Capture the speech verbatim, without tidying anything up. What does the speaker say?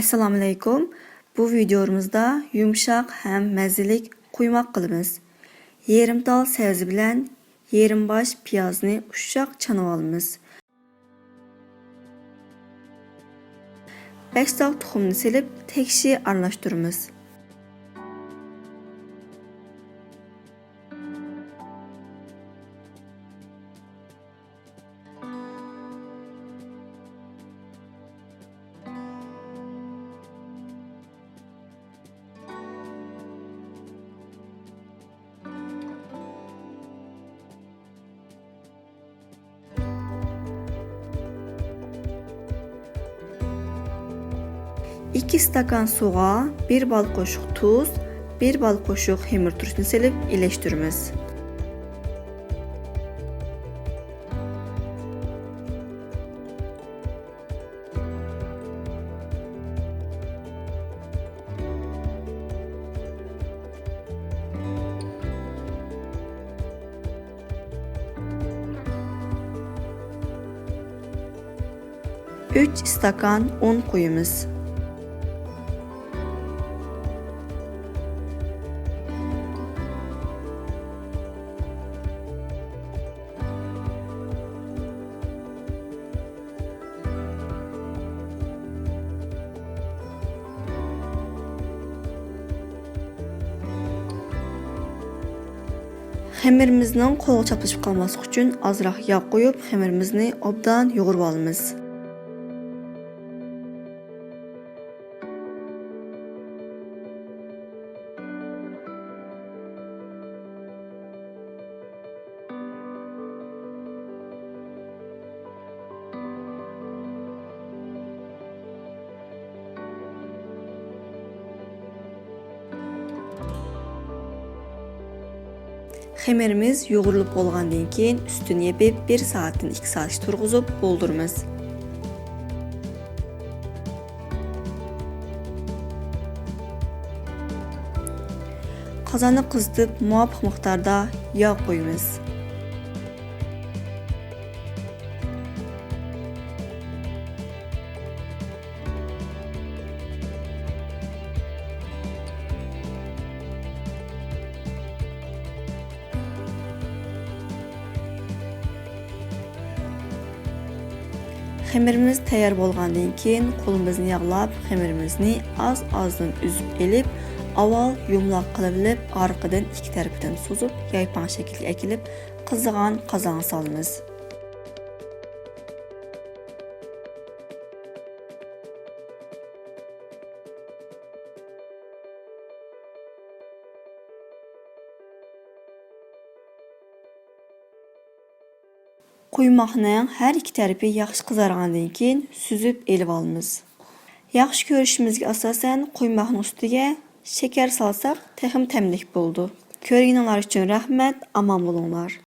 ئەسسالامۇئەلەيكۇم. بۇ ۋىدىيومىزدا يۇمشاق ھەم مەززىلىك قۇيماق قىلىمىز. يېرىم تال سەۋزە بىلەن يېرىم باش پىيازنى ئۇششاق چانىۋالىمىز. بەش تال تۇخۇمنى سېلىپ، تەكشى ئارىلاشتۇرىمىز. ئىككى ئىستاكان سۇغا بىر بال قوشۇق تۇز، بىر بال قوشۇق خېمىر تۇرشىنى سېلىپ ئېلىشتۇرىمىز. ئۈچ ئىستاكان ئۇن قۇيىمىز. خېمىرىمىزنىڭ قولغا چاپلىشىپ قالماسلىقى ئۈچۈن ئازراق ياغ قويۇپ، خېمىرىمىزنى ئوبدان يۇغۇرۇۋالىمىز. خېمىرىمىز يۇغۇرۇلۇپ بولغاندىن كېيىن، ئۈستىنى يېپىپ، بىر سائەتتىن ئىككى سائەتكىچە تۇرغۇزۇپ بولدۇرىمىز. قازاننى قىزىتىپ، مۇۋاپىق مىقداردا ياغ قۇيىمىز. خېمىرىمىز تەييار بولغاندىن كېيىن، قولىمىزنى ياغلاپ، خېمىرىمىزنى ئاز-ئازدىن ئۈزۈپ ئېلىپ، ئاۋۋال يۇمىلاق قىلىۋېلىپ، ئارقىدىن ئىككى تەرىپىدىن سوزۇپ، يايپاڭ شەكىلگە ئەكېلىپ، قىزىغان قازانغا سالىمىز. قۇيماقنىڭ ھەر ئىككى تەرىپى ياخشى قىزارغاندىن كېيىن، سۈزۈپ ئېلىۋالىمىز. ياخشى كۆرۈشىمىزگە ئاساسەن، قۇيماقنىڭ ئۈستىگە شېكەر سالساق، تېخىمۇ تەملىك بولىدۇ. كۆرگىنىڭلار ئۈچۈن رەھمەت، ئامان بولۇڭلار.